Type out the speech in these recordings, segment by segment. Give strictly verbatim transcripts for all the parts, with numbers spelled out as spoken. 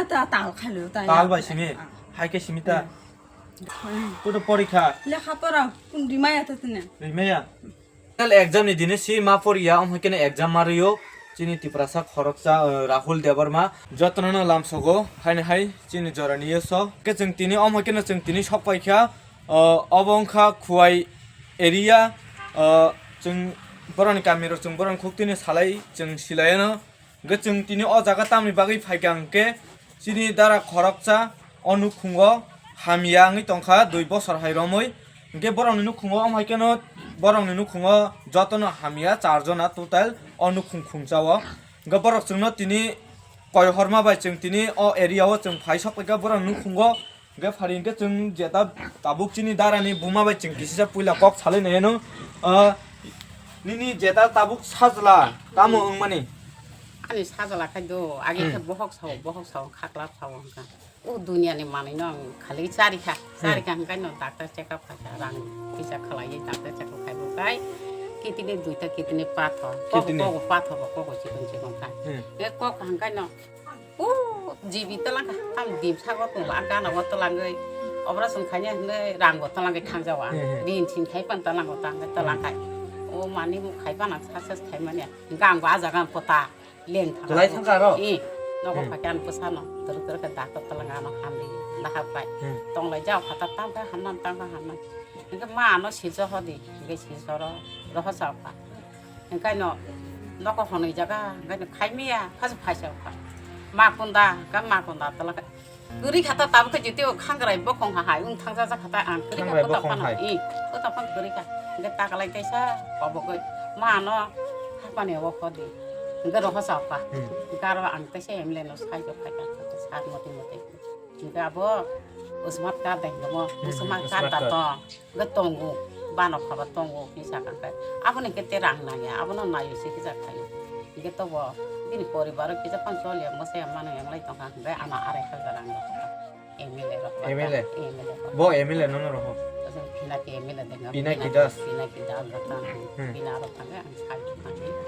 Ta tal khailo ta. Tal bai simi. Ah. Hai khe simi ta. Hmm. Puto porikha. Lekha pora kun rimaya ta tene. Rimaya. Final exam ni dini si ma poriya, omo khe exam ma riyo. Chini Tiprasa khoroksa, eh, Rahul Debbarma. Jotono no lamsogo, haini hai chini jorani yeso. Khe chwng tini omo khe chwng tini sok paikha, eh, obo wngkha Khuwai area, eh, chwng boroni kamiro chwng boroni khuktini salai chwng silayano. Hwnkhe chwng tini o jaga tamni bagwi phaikha hwnkhe chini dara khoroksa o nukhungo hamya wngwi tongkha dui bosor hai romwi. Hwnkhe borokni nukhungo omo hai kheno borokni nukhungo jotono hamya char jona total o nukhung khungsa o. Hwnkhe borok chwngno tini koi horma bai chwng tini o area o chwng phai sok paikha borokni nukhungo. Hwnkhe phari hwnkhe chwng jeta tabuk chini darani buma bai chwng kisisa puila kok salai naiyano, ah, nini jeta tabuk sajla tamo wngmani? Ani sajla khai do, age khe Hmm. bohok sao, bohok sao, khakla sao hwnkha. O duniani manwi no ang khali chari kha, Hmm. chari kha hwnkhe no doctor check up kha kha, rang kisa khalaiwi doctor check up khai bo kai, kidney duita kidney pathor, kogo Kidney. kogo pathor bo kogo chikon chikon kha. Hmm. E kok hwnkhe no O G B talangkha, tam dim sago tongla, gana go talangwi operation khaina hinwi rang go talangwi thangjawa. He, he. Rin sin khai pan talango tang talangkhai. O mani mu khai pana success khai mani. Gang ba jaga pota leng thang. Tulai thangkha aro? Eh, nogo Hmm. phaikhe ang bwsano tor tor khe daktor talanga ano hamri nahap bai. Hmm. Tonglai jao khata tang kha hamnan tang kha hamnan. Hingke ma ano sijo hodi, hingke sijo ro roho sao kha. Hingke no noko honoi jaga, hingke no khai miya, phas phai sao kha. Ma kunda, ka ma kunda tola kha. Kwrwi kha ta tabuk khe jiti o khangrai bokhong ha hai, wng thang jaja kha ta ang kwrwi kha Khangrai kota bokhong phano, hai. I, kota phan kwrwi kha. Hingke takalai kaisa kobogoi ma ano hapani o hodi. Hingke roho sao kha. Hmm. Hingke aro ang kaisa M L A no sai kha, sar moti moti. Hingke abo smart card dai demo, Hmm, smart smart card da card. Tong. Hingke tongo, bano khaba tongo, hingke sakha khe. Aboni hingke te rang nangya, abono nayo se kisa khayo. Hingke tobo bini poribaro kisa phano choliya, mwsaya mano yanglai tongkha, hingke ano arai hajar rang rokha. M L A rok M L A? M L A rok. Bo M L A nono roho? Ojang Pinaki M L A dengka. Pinaki Pinaki Das? Pinaki Das rok tang. Hmm. Pina rok tang.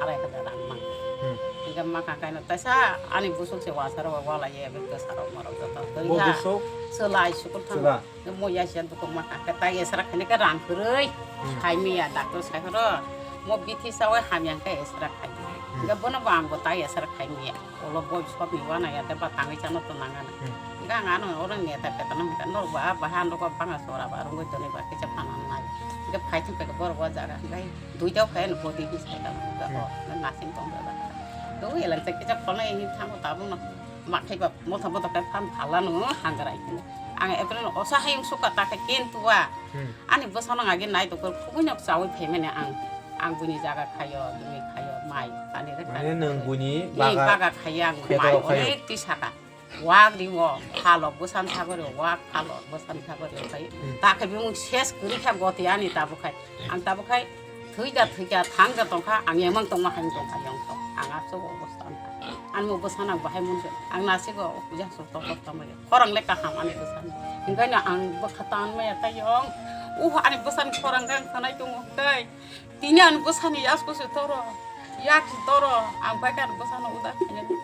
Arai hajar rang mang. Hmm. Hingke ma kha kaino taisa ani busuk se wasaro walaye ebe bwsarok morok joto. Bo Koriha busuk? Chwla ai sukul thang. Chwla. Mo ya sia dukung ma kha tai esra khani ke rang kwrwi. Hmm. Hai miya doctor sai horo. Mo bithi sawi hamya ke esra khai. Hmm. Hingke bono bo ang bo tai esra khai miya. Olo boi sop ni wana ya de ba tangwi chano to nangana. Hmm. Hingke ang ano oro neta peta no hingke nor ba ba han rok banga sora ba rungoi toni ba kisa phana nai. Hingke phai thung ke borok o jaga hingke. Duita phai ani body hi sai kha, Hmm. o, na nasing tong da. To elang te kisa khonai hi thango tabuk no. Ma khai ba motha motha kai phan phala no hangarai kino. Ang April no osa hayung suka ta khe ken tuwa. Hmm. Ani bwsa no age nai dokor khubui nok chawi phai mane ang. Ang buni jaga khayo, buni khayo, mai, tani re Mane khayo. Nwng buni Ni baga baga khayo ang, kheto mai rok khayo. Onek ti saka. Wak ringo, phalok bwsan sagori, wak phalok bwsan sagori khai. Hmm. Ta khe bimung ses kwrwi kha goti ani tabuk khai. Ang tabuk khai thwi da thwi kha thang da tong kha, ang emang tong ma hai tong kha yong tong. Ang aso obostha ang kha. Ang mo bwsan ang bahai mun se. Ang nasi go ya so to ko tong ya. Khorang le kaham ani bwsan. Hingkai na ang bwkha tan ma ya ta yong. Uh ani bwsan khorang kang sanai tong kai. Tini ani bwsani yas kusu toro, yak toro, ang bai ani bwsano uda khainani.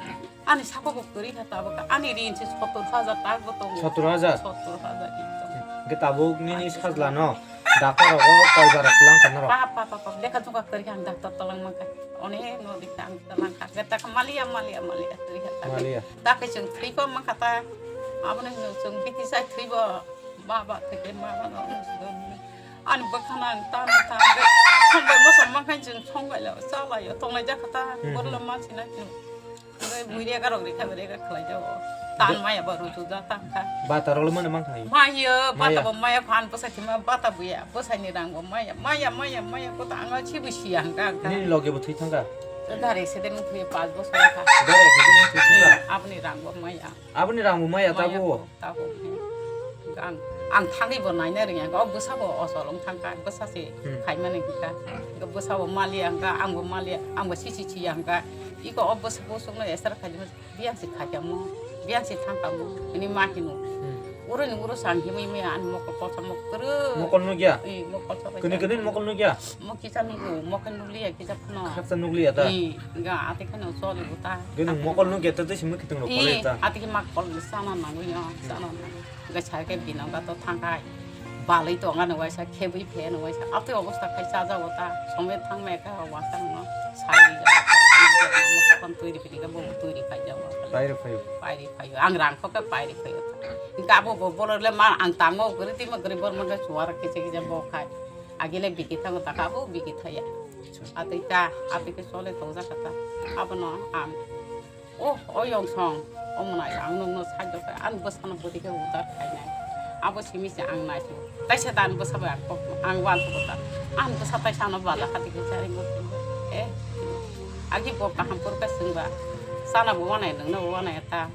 Ani saka bo kwrwi kha tabuk, ani rin se sottor hajar tak bo tongo. Sottor hajar? Sottor hajar rin tongo. Hwnkhe tabuk nini sajlano doctor rogo koi bara twlang kha norok? Pa, pa, pa, pa, lekha jokha kwrwi kha ang doctor twlang mankha. Onek no dikha ang twlang kha. Geta kha maliya, maliya, maliya kwrwi kha tabuk. Maliya. Dakhe chwng thwi pa mankha ta. Abono chwng bithi sai thwi bo. Ma ba theke ma ba no sdon. Ani bwkhana ang tang tang de. Thangbai mosom mankhain chwng songbai la chalai yo tonglai jakha ta Hmm, borla hmm. Ma sinai no. Ngai buiria garok rekha bere ga khlai jao. Tan Be- maya ba rutu ja tang kha. Bata rolo mane mankha. Maya, bata Maya. Bo maya khan bwsa thima bata buya. Bwsani rang bo maya. Maya, maya, maya kota anga chibu siya hangka hangka. Nini loge bo thwi thangka? Dare sede nung thwi pas bosor kha. Dare sede nung thwi thangka? Eh, aboni rang bo maya. Aboni rang bo maya Maya tabo? Tabo. Ang, ang thangwi bo naina rwngya, o bwsa bo osol wng thangkha, bwsa se Hmm. khaimani hwnkha. Bwsa bo maliya hwnkha, ang bo maliya, ang bo sisi chiya hwnkha. Iko o bwsa bwswkno esar khaidi, biyang se khaikha mo, biyang se thangkha mo, hwnwi ma hino. Hmm. Uro ni uro sang himui mui ani mokol kosa mok kwrwi. Mokol nukya? Ee, mokol kosa. Kini kini mokol nukya? Mo kisa nugo, mokol nukliya kisa phano. Khaksa nukliya ta? Ee, ga ati kheno choli buta. Gini mokol nukya ta tei simi kitung rok ee, kolai ta? Ati khe mak kol sana nangwi no, sana nang. Ga sai khe bino ga to thangkai. Balai to ngano waisa khebwi phe no waisa. Ati obosta khai chajago ta. Somoi thangmai kha wasa no. Sai ja. Mo kon twi ri phini ga bo twi ri khai ja. Pai ri phaio. Pai ri phaio. Ang rang kho khe pai ri phaio. Hingke abo bo borok le ma ang tango guri timo guri bor mangke suar kisa kisa bo khai. Agile bigi thango taka abo bigi thaya. Atwi ta, atwi ke sole tongja kata. Abo no ang. Oh, o yong song. O mona ang nung no sajok ka. Ang bwsa no bodi ke udar khai nai. Abo simi se ang nai su. Tai se dan bwsa ba kok ang wan su ta. Ang bwsa tai sa no bala khati ke chari mo. Eh. Agi bo kaham pur ka sung ba. Sana bo wanai nung no wanai ta.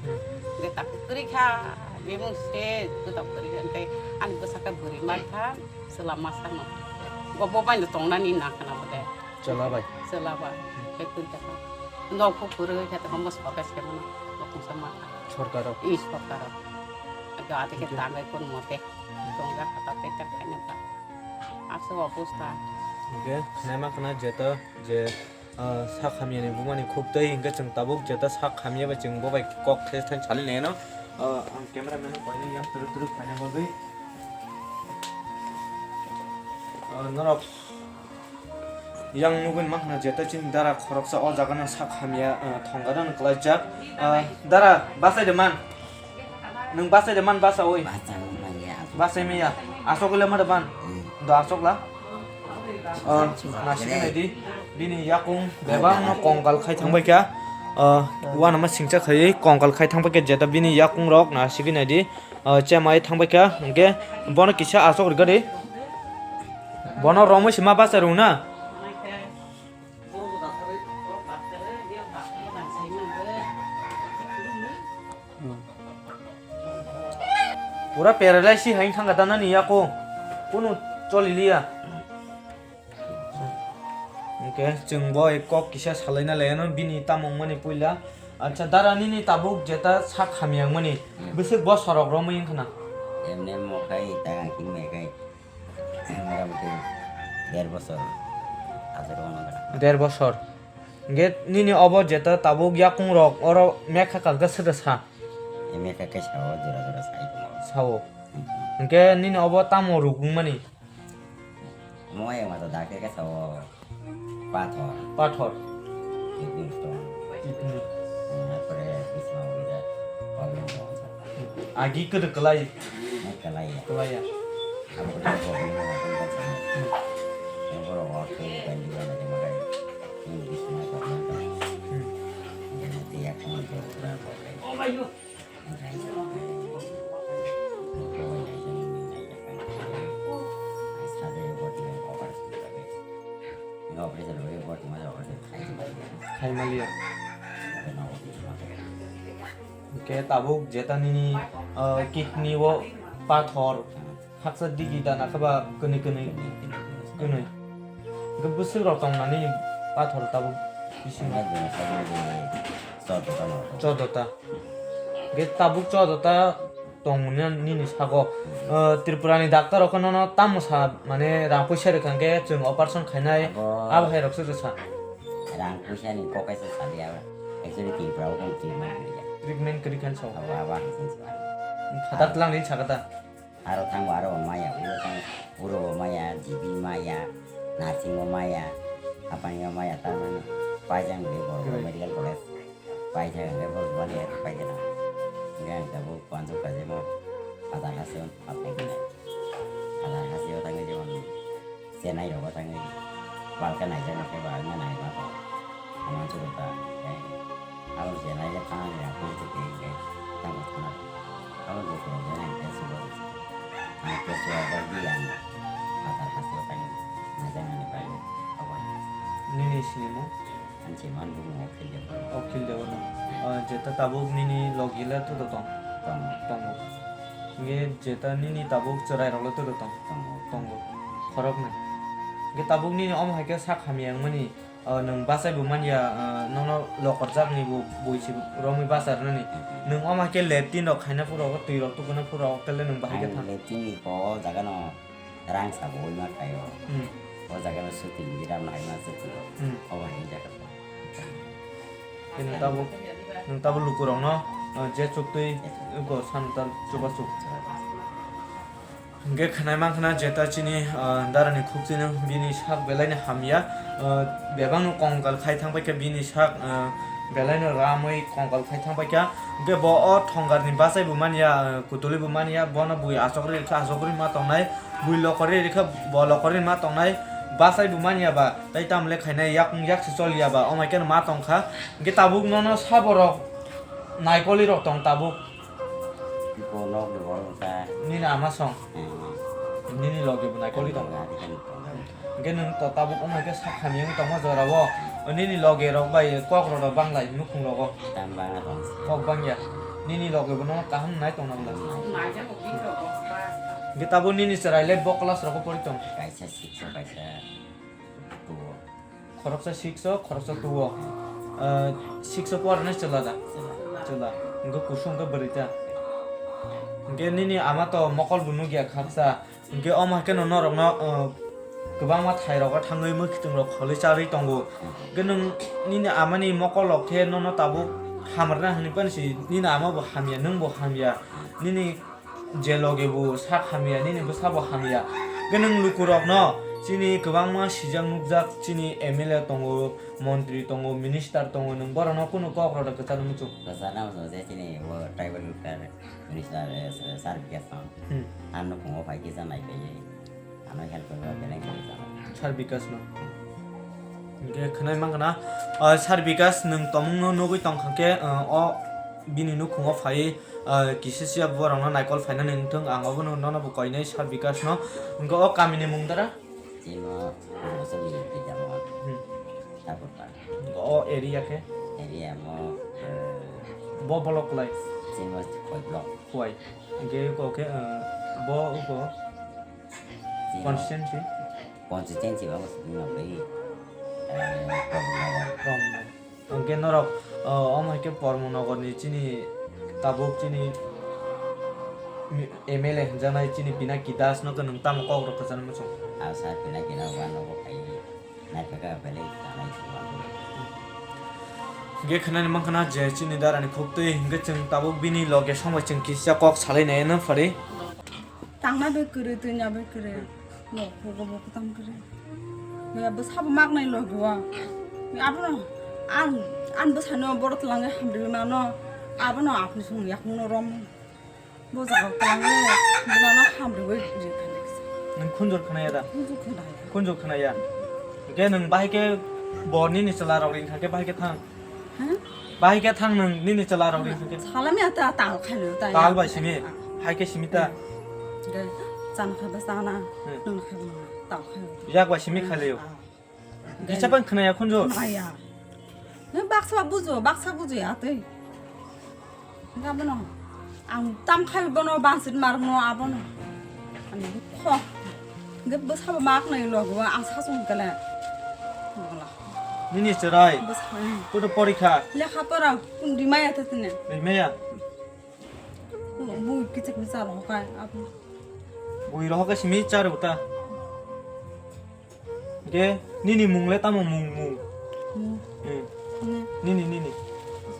De ta kuri kha. Bimung se kutok kwrwi hwnkhe ani bwsaka bwrwi mankha, chwla masano. Bo bo baino tongnani nangkhana bwle. Chwla bai. Chwla bai. Khe kwrwi kha. Nok phuk kwrwi khe tongma sorkar se mano. Bo tongsa mankha. Sorkaro. I sorkaro. Ado ate khe tangwi kun mote. Tongja kha ta tei ta khaina ba. Aswk obostha. Hwnkhe naima khna jeto je Ah, sak hamya ni buma ni khuk twi hwnkhe chwng tabuk jeta sak hamya bai chwng bo bai kok the thani salai nai no. Ah, ang camera man no koinwi yang twrwk twrwk phaina bagwi. Ah, norok yang nugwi mankha jeta chini dara khoroksa o jaga no sak hamya, ah, thongkar no kwlaijak. Ah, dara bachai de man. Nwng bachai de man bachaui? Bachai manya. Bachai maya. Asok le mada ban? Hmm. Do asok la? Oh, nasigwi naidi. Bini yakung bebak no kongkal khai thangbai kha. Oh, uanama singcha khaiwi kongkal khai thangbai kha jeta bini yakung rok nasigwi naidi. Oh, chemai thangbai kha. Hwnkhe bono kisa asok rwgadi. Bono romwi se ma bachai rwna. Pura paralysis hai thangkha ta nani yako. Kunu choli liya. Hwnkhe chwng bo kok kisa salaina laiano bini tamo wngmani puila. Acha dara nini tabuk jeta sak hamya wngmani. Hmm. Bwswk bo sorok romwi wngkhana. Emne mo khai ta ang kin me khai. Motamoti der bosor ajaro ono gra. Der bosor. Hwnkhe nini obo jeta tabuk yakung rok oro mekha kangkhe swkhe sa? E mekha khe sao, jora jora sai tongo. Sao. Hmm. Hwnkhe nini obo tamo rwgwngmani? Mo yang mata dakhe khe sao. Pathor. Pathor. Kidney stone. Kidney. Taipore bisma uida problem dong. Agi kwdwk kwlai? Kwlai ya. Kwlai ya. Abo kwdwk problem dong. Yang borok o khe gandi gana de makai. Yang bisma problem dong. Hmm. Yang tiyak mo problem. Khai maliya. Hwnkhe tabuk jeta nini, ah, kidney o pathor, haksa digi dana khe ba kwnwi kwnwi kwnwi. Hwnkhe bwswk rok tong nani pathor tabuk bisingo? Choddo ta. Hwnkhe tabuk choddo ta tong nini sago. Ah, Tripura ni doctor rok nono tamo sa mane rang puisa rwkha hwnkhe chwng operation khainai abo hai rok se sa. Rang puisa ni kok kaisa sadi abo. Actually Tripura o tong treatment kwrwi ya. Treatment kwrwi khan sao. Abo abo hai se sa. Phatar tlang ni sakha ta. Aro thango aro bo maya, uro thango, uro bo maya, G B maya, nursing bo maya, hapang bo maya, tamani paijak ni bo medical college paijak ni bo bani paijak na. Hingke ang tabuk panjak kaje mo, Hazar Hasti o paijak na. Hazar Hasti o tangwi jemon Chennai rogo tangwi palka naijak na khe ba wngya nai ma kho. Ama chwrwkha, eh, abo je naijak thang ya, kung twi khe, khe, tamo thana. Abo je khe, je nang khe subo. Ang khe subo ba di ang. Hazar Hasti o tangwi naijak nani bagwi, abo. Nini sinimo? Ang se man bumo Akhil Debbarma. Akhil Debbarma. Ah, jeta tabuk nini logi le todo tong? Tongo. Tongo. Nge jeta nini tabuk chwrai rok le todo tong? Tongo. Tongo. Khoroknwi. Nge tabuk nini omo hai khe sak hamya wngmani, O, nwng bachai bo man ya, ah, nono lokorjak ni bo bui si romwi bacha rwnani. Nwng omo hai khe latrine rok khaina phuru, twi rok tukuna phuru, kele nwng bahai khe Ang thang. Latrine ni ko jaga no rang sa bo ma khayo. Hmm. O jaga no shooting biram lai ma se ko. Hmm. O bahai jaga ko. Nwng tabuk, nwng tabuk luku rok no, ah, je chuk twi, yes, ko san tal chuba chuk. Hwnkhe khwnai mankha na jeta chini, ah, darani khukchwino bini sak belaino hamya, ah, bebakno kongkal khai thangpaikha bini sak, ah, belaino ramwi kongkal khai thangpaikha. Hwnkhe bo o thongkarni bachai bo manya, ah, kutulwi bo manya, bono bui achukgwi rwkha, achukgwi ma tongnai, bui lokorwi rwkha, bo lokorwi ma tongnai, bachai bo manya ba, tei tamle khainai yakung yakse choliya ba, omo hai kheno ma tongkha. Hwnkhe tabuk nono saborok naikolwi rok tong tabuk. Bo nok ni borok wngkha. Nini ama song? Hmm. Nini loge bo naikoli tong? Loge adi khe tong. Hwnkhe nwng to tabuk wng hai khe sak hamya wng tongma jora o. O nini loge rok bai kok rok rok bang lai nukhung rogo. Tam bang tong. Kok bang ya. Nini loge bo no kaham nai tong nang lai. Hmm. Hwnkhe tabuk nini chwrai le bo class rogo pori tong? Kaisa six o kaisa two o. Khoroksa six o, khoroksa two o. Ah, six o porane chwla da? Chwla. Chwla. Hwnkhe kusung khe bwrwi ta? Hwnkhe nini ama to mokol bo nukya khaksa. Hwnkhe omo hai kheno norokno, ah, kwbangma thairok o thangwi mwkhitwng rok kholwi charwi tongo. Hwnkhe nwng nini amani mokol rok khe nono tabuk hamrwna hwnwi phano si nini ama bo hamya, nwng bo hamya. Nini je loge bo sak hamya, nini bwsa bo hamya. Hwnkhe nwng lukurokno chini kwbangma sijak nukjak, chini M L A tongo, montri tongo, minister tongo, nwng borokno kunu kok rwda kwcharo muchung? Kwcharo muchung je chini bo tribal welfare minister, eh, sir Bikash tong. Hmm. Ang nukhungo phai kisa naiphaiwi. Ano help khe belai khe jano. Sir Bikash no. Hwnkhe khwnai mankha na, ah, Sir Bikash nwng tomungno nugwi tongkha khe, ah, o bini nukhungo phaiwi, ah, kisa siya borokno naikol phainani wngthung, ang obono nono bo koinai Sir Bikash no. Hwnkhe o kamini mung dara? Chimo, Bosong ni Pidamon. Hmm. Takurpar. Hwnkhe o area khe? Area mo, eh, bo block lai? Chimo Khoi block. Khoi. Hwnkhe eko khe, eh, bo eko Chini constituency? Constituency ba wngkha bai, eh, Pramod Nagar. Pramod Nagar. Hwnkhe norok, eh, omo hai khe Pramod Nagar ni chini tabuk chini mi-, M L A hwnjaknai chini Pinaki Das no khe nwng tamo kok rok kwchangma chwng? Ah, sa Pinaki no ba nogo phai. Naithaka belai tanai se wano. Hwnkhe khwnani mankha na je chini darani khuk twi hwnkhe chwng tabuk bini loge songbai chwng kisa kok salai nai no phari. Tangna bai kwrwi, twina bai kwrwi. Hmm. Nok pugo bo kwtam kwrwi. Maya bwsabo maknai loge o. Abono ang, ang bwsano borok twlangwi hamrwi mano. Abono apni song yakungno rom. Bo jaga kwlangwi bwlano hamrwi rikha. Nwng khunjur khwnaya da? Khunjur khwnaya. Khunjur khwnaya. Hwnkhe nwng bahai khe bo nini chwla rok ring kha khe bahai khe thang. Ha? Bahai khe thang nwng nini chwla rok ring kha khe. Salami ata tal khailo ta. Tal bai simi. Hai khe simi ta. Hwnkhe chan kha ba chana. Hmm. Nwng kha ba tal khailo. Yak bai simi khailo. Ah. Kisa pang khwnaya khunju. Khwnaya. Nw baksa bujo, baksa bujo ya tei. Abono ang tam khai bono bansit mar no abono. Ani kho. Ge bwsa bo mak nai lo go ang sa sung kala. Nini chwrai. Bwsa. Kudu porikha. Lekha pora kun rimaya ta tene. Rimaya. Bui kichik ni chalo kai abo. Bui roho kai simi charo ta. Hwnkhe nini mung le tamo mung, mung? Mung. Hmm. Nini? Nini, nini.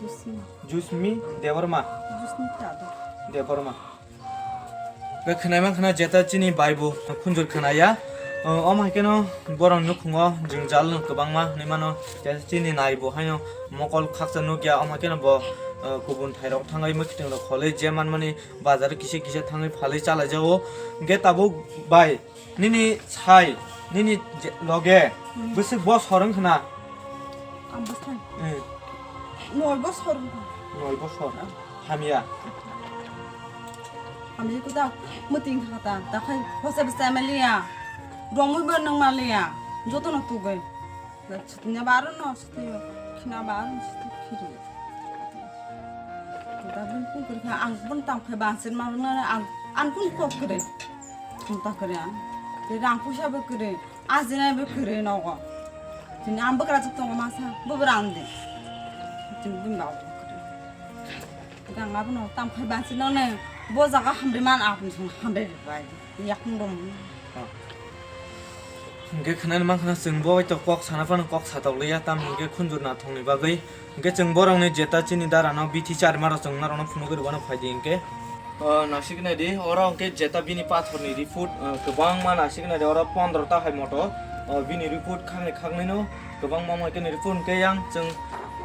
Jusmi. Jusmi Debbarma. Jusmi Tado. Debbarma. Hwnkhe khwnai mankha na jeta chini bai bo khunjur khwnaya. O, omo hai kheno borok nukhungo jwngjal kwbangma hinwi mano. Jeta chini nai bo haino mokol khaksa nukya, omo hai kheno bo, o, kubun thairok thangwi mwkhitwng rok kholwi je manmani bazar kisa kisa thangwi phalwi chalai jago. Hwnkhe tabuk bai. Nini sai, nini je, loge, hmm, bwswk bosor wng khna? Ang bwsai. Hmm. Noi bosor wng kha. Noi bosor. Hamya. Hamya kuda, mwtwing kha ta, ta khai hosa bwsai ma liya. Romwi bo nang ma liya. Joto no tugwi. Sutnya baro no suti, khina baro no suti khiri. Tabuk kun kiri kha, ang pun tam khai bansin ma rwna ang, ang kun kok kiri. Kun ta kiri ang. Kiri ang puisa bo kiri, ajina bo kiri nogo. Chini ang bwkrajwk tongo masa, bo bwrang de. Chini bini babo. Gang abono tam khai bansi none, bo jaga hamri man apni song hamri bai. Yakung dong. Hwnkhe khwnani mankha chwng bo to kok sana phano kok satok liya, tam hwnkhe khunjur nathokni bagwi. Hwnkhe chwng borokni jeta chini dara no bithi charma rok chwng norok no phunugwi rwna phaidi hwnkhe. O, nasiknai di, oro hwnkhe jeta bini pathorni report, o, kwbangma nasiknai di, oro pondro ta hai moto, o, bini report khaknwi khaknwino kwbangma wngkhe ni report hwnkhe yang chwng,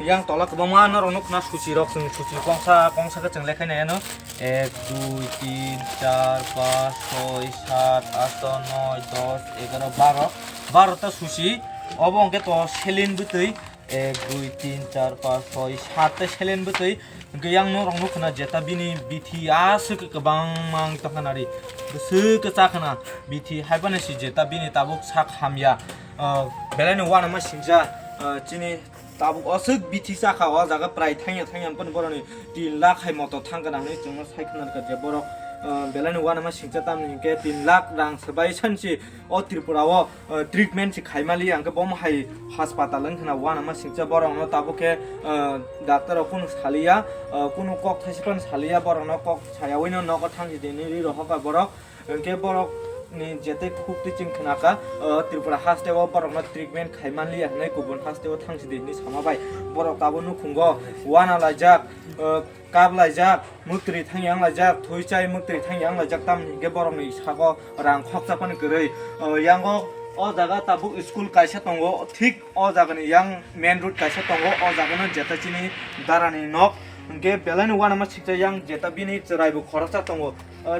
yang tola kwbangma norok nukna suchi rok chwng suchi kongsa kongsa khe chwng lekhainai ano ek, dui, tin, char, panch, soi, sat, ato, noi, dos, egaro, baro, baro ta suchi, obo hwnkhe to selin bwtwi, ek, dui, tin, char, panch, soi, sat ta selin bwtwi, hwnkhe yang norok nukha na jeta bini bithi aswk kwbangma wng tongkha nari. Bwswk khe chakha na bithi, haiphano se jeta bini tabuk sak hamya. Ah, belai no uanama singcha, ah, chini tabuk aswk bithi chakha o jaga prai thangya thangya phano borokni tin lakh hai moto thangkha na hinwi chwngno sai khna rwkha je borok, ah, belai no uanama singcha tamni hinkhe tin lakh rang swbai sansi o Tripura o, ah, treatment se khaimali, hwnkhe bomo hai haspatal wngkhana uanama singcha borokno tabuk khe, ah, doctor rok kunu saliya, ah, kunu kok thaisa phano saliya, borokno kok sayawino nogo thangsi dinwi ri rohorkha borok, hwnkhe borokni jete khuk twi chwng khnakha, ah, Tripura haste o borokno treatment khaimanliya hwnwi kubun haste o thangsi dinwi sama bai borok tabuk nukhungo uana laijak, ah, kap laijak, mwktwi thangya wng laijak, thwi chai mwktwi thangya wng laijak, tamni hinkhe borokni sago rang khoksa phano kwrwi. O, yango o jaga tabuk school kaisa tongo, thik o jagani yang main road kaisa tongo, o jagano jeta chini darani nok. Hinkhe belai no uanama sikcha yang jeta bini chwrai bo khoroksa tongo. O,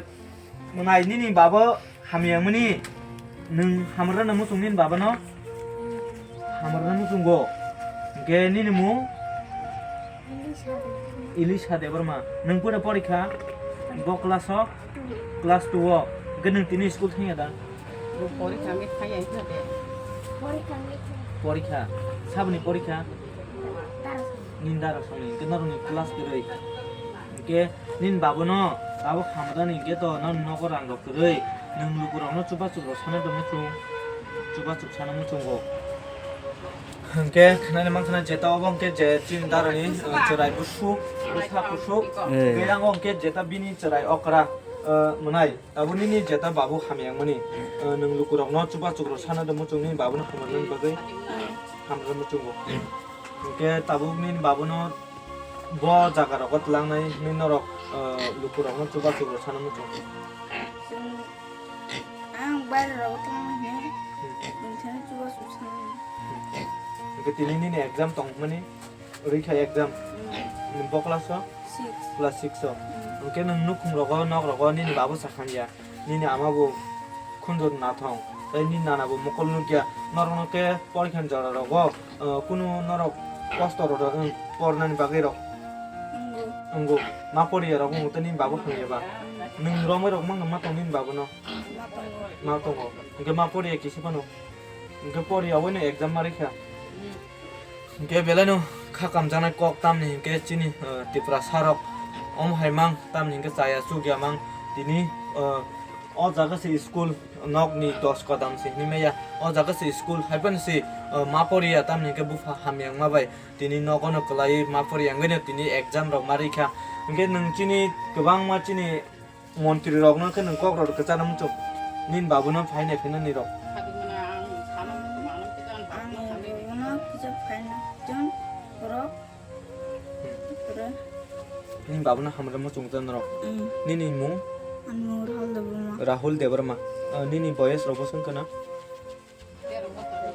mwnai nini babo Hamya mani, nwng hamrwkno muchung nini babano? Hamrwkno muchungo. Hwnkhe nini mung? Elisha Debbarma. Nwng pura porikha? Bo class o? Class two o. Hwnkhe nwng tini school thangya da? Bo porikha hwnkhe thangya wngkha de. Porikha. Saboni porikha? Nini dara songni. Hwnkhe norokni class kwrwi. Hwnkhe nini babuno tabuk hamrani hwnkhe to nini nogo rang rok kwrwi, nwng lukurokno chubachu rok sana tongma chwng, chubachu sana muchungo. Hwnkhe khnani mankha na jeta obo hwnkhe je chini darani, eh, chwrai busuk, bwsa kusuk, eh, tei yango hwnkhe jeta bini chwrai okra, eh, mwnai. Abo nini jeta babu hamya wngmani, eh, nwng lukurokno chubachu rok sana tongma chwng nini babuno hamrani bagwi hamrani muchungo. Hwnkhe tabuk nini babuno bo jaga rogo twlangnai hinwi norok, ah, lukurokno chubachu rok sana muchung. Chwng, ang baire rogo twlangnai hinwi, hmm, nwng thani chubachu sana. Hmm. Hwnkhe tini nini exam tongmani, rikha exam. Hmm. Nwng bo class o? Six. Class six o. Hmm. Hwnkhe nwng nukhung rogo, nok rogo nini babu sakhan ya. Nini ama bo khunjur nathong, tei nini nana bo mokol nukya. Norokno khe porikhani jora rogo, eh, kunu norok kosto rw-, eh, pornani bagwi rok? Wngo. Wngo. Ma poriya rok wngo, tei nini babu hamya ba? Nwng romwi rok mangno ma tong nini babuno? Ma tongo. Ma tongo. Hwnkhe ma poriya kisa phano? Hwnkhe poriya oino exam ma rikha. Hwnkhe belaino kha kamjaknai kok tamni hinkhe chini, eh, Tiprasa rok omo hai mang tamni hinkhe chaya chukya mang tini, eh, o jaga se school nokni dos kodam se hinwi maya o jaga se school haiphano se, eh, ma poriya tamni hinkhe bupha hamya wngma bai tini nogono kwlaiwi ma poriya wngwino tini exam rok ma rikha hinkhe nwng chini kwbangma chini Montri rokno khe nwng kok rok kwchana muchung. Nini babuno phainai phinani rok. Ang babuno kisa phaina jon rok. Pura. Nini babuno hamrwk muchung jon rok. Mm. Nini mung? Ani mung Rahul Debbarma. Rahul Debbarma. Ah, nini boyes rok bosong kana?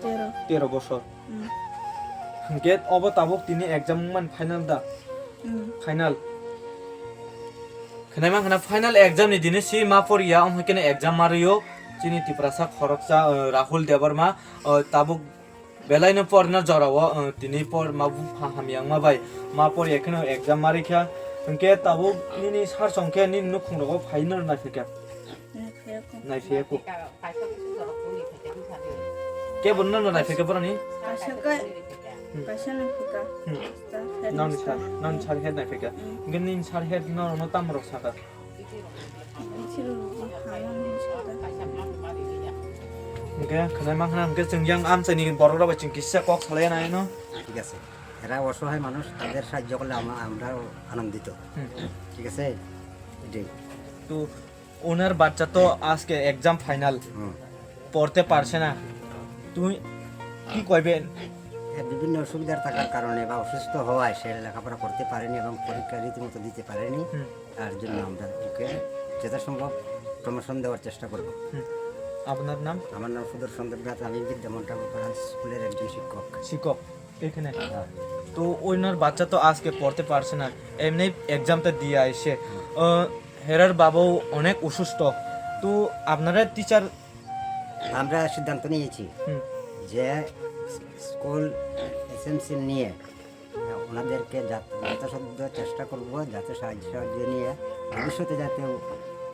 Tero. Tero bosor. Hmm. Hwnkhe obo tabuk tini exam wngmani final da? Hmm. Final. Khwnai mankha na final exam ni dini si ma poriya, omo hai kheno exam ma rwio. Chini Tiprasa khoroksa, uh, Rahul Debbarma, uh, tabuk belaino porna jorao, uh, tini por ma bupha hamya wngma bai ma poriya kheno exam ma rikha. Hwnkhe tabuk nini sar songkhe nini nukhung rogo phaino naiphaikha. Naiphaikha. Naiphaikha. Kebo no no naiphaikha boroni? Kaisa kai, hmm, kaisa naiphaikha. Hmm. Kaisa head nang master. Sar, nang sar head naiphaikha. Hmm. Hwnkhe nini sar head no no tam rok saka? Bichiro rwdi hamya hwnwi saka. Hwnkhe khwnai mankha na, hwnkhe chwng yang amchaini borok rok bai chwng kisa kok salai nai no. ঠিক আছে। এরা অসহায় মানুষ, তাদের সাহায্য করলে আমা-, আমরাও আনন্দিত। হুম। ঠিক আছে? এটাই। তো ওনার বাচ্চা তো আজকে এক্সাম ফাইনাল, হুম। পড়তে পারছে না, তুমি কি কইবে? এ, বিভিন্ন অসুবিধার থাকার কারণে বা অসুস্থ হওয়ায় সে লেখাপড়া করতে পারেনি এবং পরীক্ষা রীতিমতো দিতে পারেনি। হুম। তার জন্য আমরা ওকে যথাসম্ভব প্রমোশন দেওয়ার চেষ্টা করব। হুম। আপনার নাম? আমার নাম সুদর্শন দেবনাথ, আমি বিদ্যামন্ডল পাড়া স্কুলের একজন শিক্ষক। শিক্ষক এখানে? হ্যাঁ। তো ওনার বাচ্চা তো আজকে পড়তে পারছে না, এমনি এক্সামটা দিয়ে আসছে। হুম। আহ, হেরার বাবাও অনেক অসুস্থ, তো আপনারা টিচার আমরা সিদ্ধান্ত নিয়েছি হুম। যে স্কুল এসএমসি নিয়ে ওনাদেরকে যা-, যথাসাধ্য চেষ্টা করব যাতে সাহায্য সাহায্য নিয়ে ভবিষ্যতে যাতে ও-,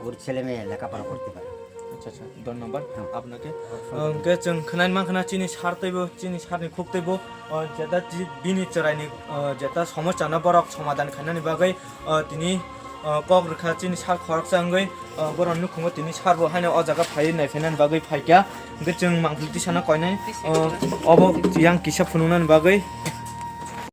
ওর ছেলে মেয়ে লেখাপড়া করতে পারে। আচ্ছা, আচ্ছা, ধন্যবাদ হ্যাঁ। আপনাকে। হ্যাঁ। আহ, hwnkhe chwng khwnai mankha na chini sar teibo, chini sarni khuk teibo, uh, jeta ji-, bini chwraini, uh, jeta somosa no borok somadan khainani bagwi, uh, tini, uh, kok rwkha chini sar khoroksa wngwi, uh, borokni nukhungo tini sar bo haino o jaga phaiwi naiphainani bagwi phaikha. Hwnkhe chwng mangpili tisano koinai, uh, obo yang kisa phunuknani bagwi.